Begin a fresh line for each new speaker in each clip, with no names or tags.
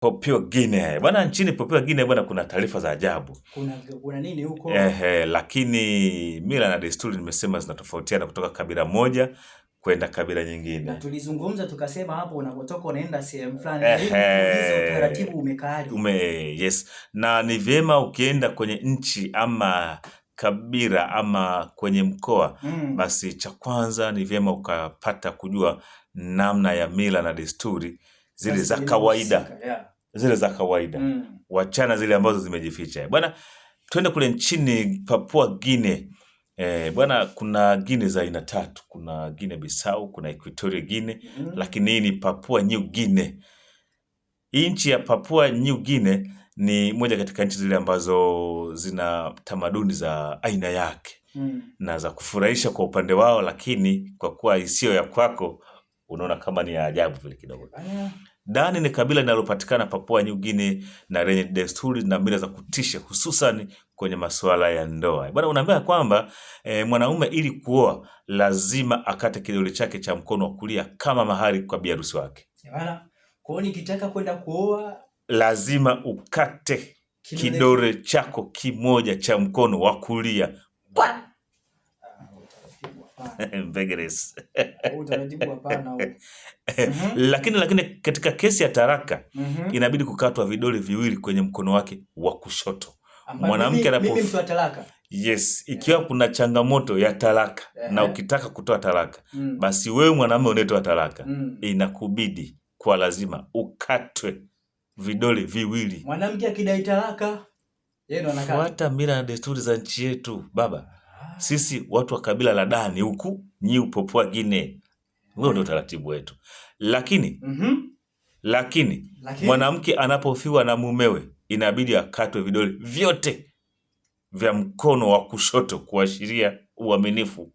Papua Guinea. Bwana, nchini Papua Guinea bwana, kuna taarifa za ajabu.
Kuna nini huko?
Ehe, lakini mila na desturi nimesema zinatofautiana kutoka kabila moja kwenda kabila nyingine.
Na tulizungumza tukasema hapo unapotoka unaenda sehemu fulani, utaratibu umekaaje?
Yes. Na ni vyema ukienda kwenye nchi ama kabila ama kwenye mkoa basi cha kwanza ni vyema ukapata kujua namna ya mila na desturi zile za kawaida, zile za kawaida wachana zile ambazo zimejificha bwana. Twende kule nchini Papua Guinea. Bwana, kuna Guinea za aina tatu. Kuna Guinea Bissau, kuna Equatorial Guinea lakini hii ni Papua New Guinea. Hii nchi ya Papua New Guinea ni moja katika nchi zile ambazo zina tamaduni za aina yake na za kufurahisha kwa upande wao, lakini kwa kuwa isiyo ya kwako unaona kama ni ya ajabu vile kidogo. Dani ni kabila linalopatikana Papua New Guinea na lenye desturi na mila za kutisha hususan kwenye masuala ya ndoa. Bwana, unaambia kwamba mwanaume ili kuoa lazima akate kidole chake cha mkono wa kulia kama mahari kwa bi harusi wake.
Bwana, kwa hiyo nikitaka kwenda kuoa
lazima ukate kidole chako kimoja cha mkono wa kulia. Mbegeres. Lakini katika kesi ya taraka inabidi kukatwa vidole viwili kwenye mkono wake wa kushoto.
Mwanamke anapo talaka.
Yes, ikiwa kuna changamoto ya talaka na ukitaka kutoa talaka basi wewe mwanamume unayetoa talaka inakubidi kwa lazima ukatwe vidole viwili.
Mwanamke akidai talaka, yeye ndo anakata.
Fuata mila na desturi za nchi yetu baba. Sisi watu wa kabila la Dani huku nyi Papua Guinea, huo ndio utaratibu wetu. Lakini lakini mwanamke anapofiwa na mumewe inabidi akatwe vidole vyote vya mkono wa kushoto kuashiria uaminifu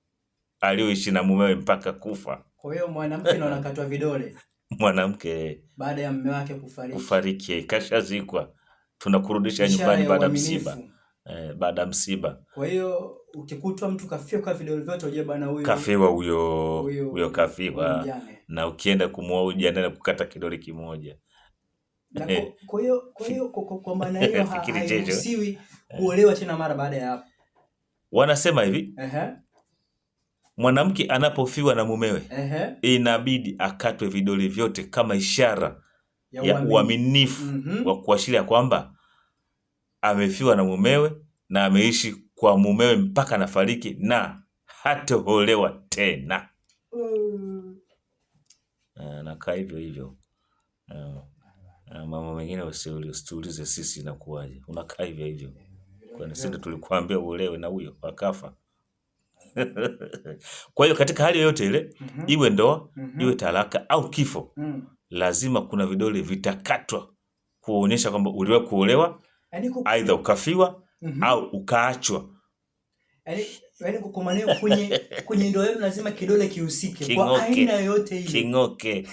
alioishi na mumewe mpaka kufa.
Kwa hiyo mwanamke ndo anakatwa vidole
mwanamke
baada ya mume wake
kufariki, kashazikwa, tunakurudisha nyumbani baada ya msiba. Baada ya msiba.
Kwa hiyo ukikutwa mtu kafiwa kwa vidole vyote, ujue bwana huyo
kafiwa, huyo huyo kafiwa, na ukienda kumuoa ujiandae na kukata kidole kimoja.
Kwa hiyo kwa maana hiyo hairuhusiwi kuolewa tena mara baada ya hapo.
Wanasema hivi mwanamke anapofiwa na mumewe inabidi akatwe vidole vyote kama ishara ya uaminifu wa kuashiria kwamba amefiwa na mumewe na ameishi kwa mumewe mpaka anafariki na hataolewa tena. Nakaa hivyo hivyo. Mambo mengine usituulize sisi inakuwaje, unakaa hivyo hivyo, kwani sisi tulikuambia uolewe na huyo akafa. Kwa hiyo katika hali yoyote ile iwe ndoa iwe talaka au kifo lazima kuna vidole vitakatwa kuonyesha kwamba uliwahi kuolewa, aidha ukafiwa au ukaachwa.
Yaani kwa maana kwenye ndoa yenu lazima kidole kihusike kwa aina yoyote ile.
King'oke.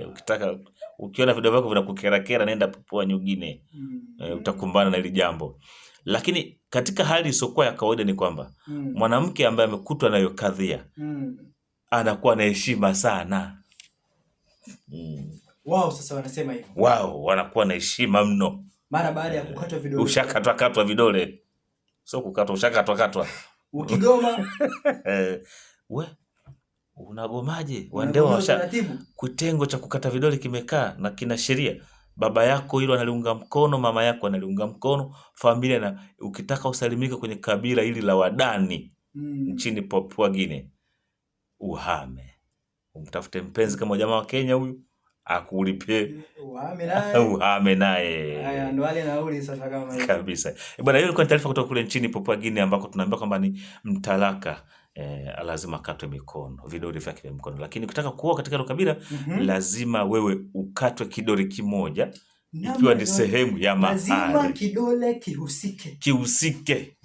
Ukitaka ukiona vidole vyako vinakukerakera nenda Papua New Guinea. Utakumbana na hili jambo. Lakini katika hali isiyokuwa ya kawaida ni kwamba mwanamke ambaye amekutwa nayo kadhia anakuwa na heshima sana.
Wao sasa wanasema hivyo.
Wao wanakuwa na heshima mno.
Mara baada ya kukatwa vidole.
Ushakatwa katwa vidole. Sio kukatwa, ushakatwa katwa.
Ukigoma
we unagomaje? Wandewa washa kitengo cha kukata vidole kimekaa na kina sheria. Baba yako hilo analiunga mkono, mama yako analiunga mkono, familia. Na ukitaka usalimike kwenye kabila hili la Wadani nchini Papua Guinea, uhame umtafute mpenzi kama jamaa wa Kenya huyu akulipie
uhame
naye
Haya, ndo wale nauli sasa kama hiyo.
Kabisa bwana. Hiyo ilikuwa ni taarifa kutoka kule nchini Papua Guinea ambako tunaambiwa kwamba ni mtalaka lazima akatwe mikono, vidole vyake vya mikono. Lakini ukitaka kuoa katika hilo kabila lazima wewe ukatwe kidole kimoja, ikiwa ni sehemu ya
mahari. Lazima kidole kihusike,
kihusike.